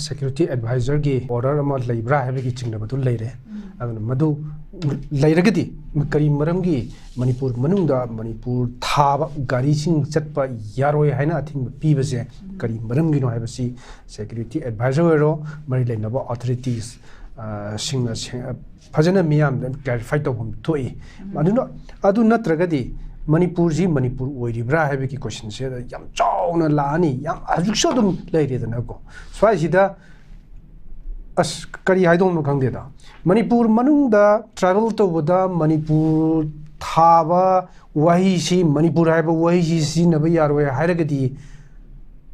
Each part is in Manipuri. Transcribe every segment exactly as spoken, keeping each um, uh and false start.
ꯁꯦꯀ꯭ꯌꯨꯔꯤꯇꯤ ꯑꯦꯗꯚꯥꯏꯖꯔꯒꯤ ꯑꯣꯔꯗꯔ ꯑꯃ ꯂꯩꯕ꯭ꯔꯥ ꯍꯥꯏꯕꯒꯤ ꯆꯤꯡꯅꯕꯗꯨ ꯂꯩꯔꯦ꯫ ꯑꯗꯨꯅ ꯃꯗꯨ ꯂꯩꯔꯒꯗꯤ ꯀꯔꯤ ꯃꯔꯝꯒꯤ ꯃꯅꯤꯄꯨꯔ ꯃꯅꯨꯡꯗ ꯃꯅꯤꯄꯨꯔ ꯊꯥꯕ ꯒꯥꯔꯤꯁꯤꯡ ꯆꯠꯄ ꯌꯥꯔꯣꯏ ꯍꯥꯏꯅ ꯑꯊꯤꯡꯕ ꯄꯤꯕꯁꯦ ꯀꯔꯤ ꯃꯔꯝꯒꯤꯅꯣ ꯍꯥꯏꯕꯁꯤ ꯁꯦꯀ꯭ꯌꯨꯔꯤꯇꯤ ꯑꯦꯗꯚꯥꯏꯖꯔ ꯑꯣꯏꯔꯣ, ꯃꯔꯤ ꯂꯩꯅꯕ ꯑꯣꯊꯣꯔꯤꯇꯤꯁ, ꯑ, ꯁꯤꯡꯅ ꯁꯦꯡ-, ꯐꯖꯅ ꯃꯤꯌꯥꯝꯗ ꯀ꯭ꯂꯦꯔꯤꯐꯥꯏ ꯇꯧꯐꯝ ꯊꯣꯛꯏ꯫ ꯑꯗꯨꯅ, ꯑꯗꯨ ꯅꯠꯇ꯭ꯔꯒꯗꯤ ꯃꯅꯤꯄꯨꯔꯁꯤ ꯃꯅꯤꯄꯨꯔ ꯑꯣꯏꯔꯤꯕ꯭ꯔꯥ ꯍꯥꯏꯕꯒꯤ ꯀꯣꯏꯁꯟꯁꯦ ꯌꯥꯝ ꯆꯥꯎꯅ ꯂꯥꯛꯑꯅꯤ, ꯌꯥꯝ ꯍꯧꯖꯤꯛꯁꯨ ꯑꯗꯨꯝ ꯂꯩꯔꯦꯗꯅꯀꯣ꯫ ꯁ꯭ꯋꯥꯏꯁꯤꯗ ꯑꯁ, ꯀꯔꯤ ꯍꯥꯏꯗꯧꯅꯣ ꯈꯪꯗꯦꯗ꯫ ꯃꯅꯤꯄꯨꯔ ꯃꯅꯨꯡꯗ ꯇ꯭ꯔꯥꯏꯕꯦꯜ ꯇꯧꯕꯗ ꯃꯅꯤꯄꯨꯔ ꯊꯥꯕ ꯋꯥꯍꯩꯁꯤ, ꯃꯅꯤꯄꯨꯔ ꯍꯥꯏꯕ ꯋꯥꯍꯩꯁꯤ ꯁꯤꯖꯤꯟꯅꯕ ꯌꯥꯔꯣꯏ ꯍꯥꯏꯔꯒꯗꯤ,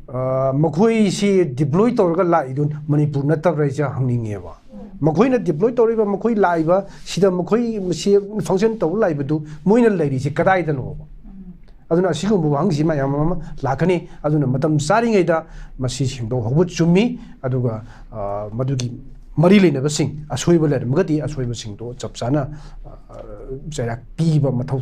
ꯑ, ꯃꯈꯣꯏꯁꯤ ꯗꯤꯄ꯭ꯂꯣꯏ ꯇꯧꯔꯒ ꯂꯥꯛꯏꯗꯨ ꯃꯅꯤꯄꯨꯔ ꯅꯠꯇꯕ꯭ꯔꯥ ꯍꯥꯏꯁꯦ ꯍꯪꯅꯤꯡꯉꯦꯕ꯫ ꯃꯈꯣꯏꯅ ꯗꯤꯄ꯭ꯂꯣꯏ ꯇꯧꯔꯤꯕ, ꯃꯈꯣꯏ ꯂꯥꯛꯏꯕ ꯁꯤꯗ, ꯃꯈꯣꯏ ꯃꯁꯤ ꯐꯪꯁꯟ ꯇꯧꯕ ꯂꯥꯛꯏꯕꯗꯨ ꯃꯣꯏꯅ ꯂꯩꯔꯤꯁꯤ ꯀꯗꯥꯏꯗꯅꯣꯕ? ꯑꯗꯨꯅ ꯑꯁꯤꯒꯨꯝꯕ ꯋꯥꯍꯪꯁꯤ ꯃꯌꯥꯝ ꯑꯃ ꯂꯥꯛꯀꯅꯤ꯫ ꯑꯗꯨꯅ ꯃꯇꯝ ꯆꯥꯔꯤꯉꯩꯗ ꯃꯁꯤ ꯁꯦꯡꯗꯣꯛꯍꯧꯕ ꯆꯨꯝꯃꯤ꯫ ꯑꯗꯨꯒ, ꯑ, ꯃꯗꯨꯒꯤ ꯃꯔꯤ ꯂꯩꯅꯕꯁꯤꯡ, ꯑꯁꯣꯏꯕ ꯂꯩꯔꯝꯃꯒꯗꯤ ꯑꯁꯣꯏꯕꯁꯤꯡꯗꯣ ꯆꯞ ꯆꯥꯅ, ꯑ, ꯆꯩꯔꯥꯛ ꯄꯤꯕ ꯃꯊꯧ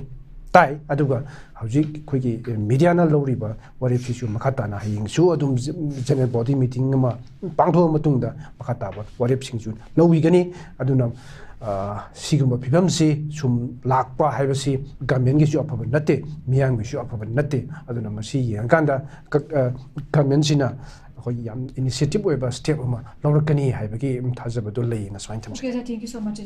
ꯇꯥꯏ꯫ ꯑꯗꯨꯒ ꯍꯧꯖꯤꯛ ꯑꯩꯈꯣꯏꯒꯤ ꯃꯤꯗꯤꯌꯥꯅ ꯂꯧꯔꯤꯕ ꯋꯥꯔꯦꯞꯁꯤꯁꯨ ꯃꯈꯥ ꯇꯥꯅ ꯍꯌꯦꯡꯁꯨ ꯑꯗꯨꯝ ꯖꯦꯅꯔꯦꯜ ꯕꯣꯗꯤ ꯃꯤꯇꯤꯡ ꯑꯃ ꯄꯥꯡꯊꯣꯛꯑ ꯃꯇꯨꯡꯗ ꯃꯈꯥ ꯇꯥꯕ ꯋꯥꯔꯦꯞꯁꯤꯡꯁꯨ ꯂꯧꯕꯤꯒꯅꯤ꯫ ꯑꯗꯨꯅ, ꯑ, ꯁꯤꯒꯨꯝꯕ ꯐꯤꯕꯝꯁꯤ ꯁꯨꯝ ꯂꯥꯛꯄ ꯍꯥꯏꯕꯁꯤ ꯒꯃꯦꯟꯒꯤꯁꯨ ꯑꯐꯕ ꯅꯠꯇꯦ, ꯃꯤꯌꯥꯝꯒꯤꯁꯨ ꯑꯐꯕ ꯅꯠꯇꯦ꯫ ꯑꯗꯨꯅ ꯃꯁꯤ ꯌꯦꯡꯉꯀꯥꯟꯗ ꯀ-, ꯑ, ꯒꯃꯦꯟꯁꯤꯅ ꯑꯩꯈꯣꯏꯒꯤ ꯌꯥꯝ ꯏꯅꯤꯁꯤꯌꯦꯇꯤꯚ ꯑꯣꯏꯕ ꯁ꯭ꯇꯦꯞ ꯑꯃ ꯂꯧꯔꯛꯀꯅꯤ ꯍꯥꯏꯕꯒꯤ ꯊꯥꯖꯕꯗꯨ ꯂꯩꯌꯦꯅ ꯁꯨꯃꯥꯏꯅ ꯊꯝꯖꯒꯦ꯫ Okay, sir, thank you so much.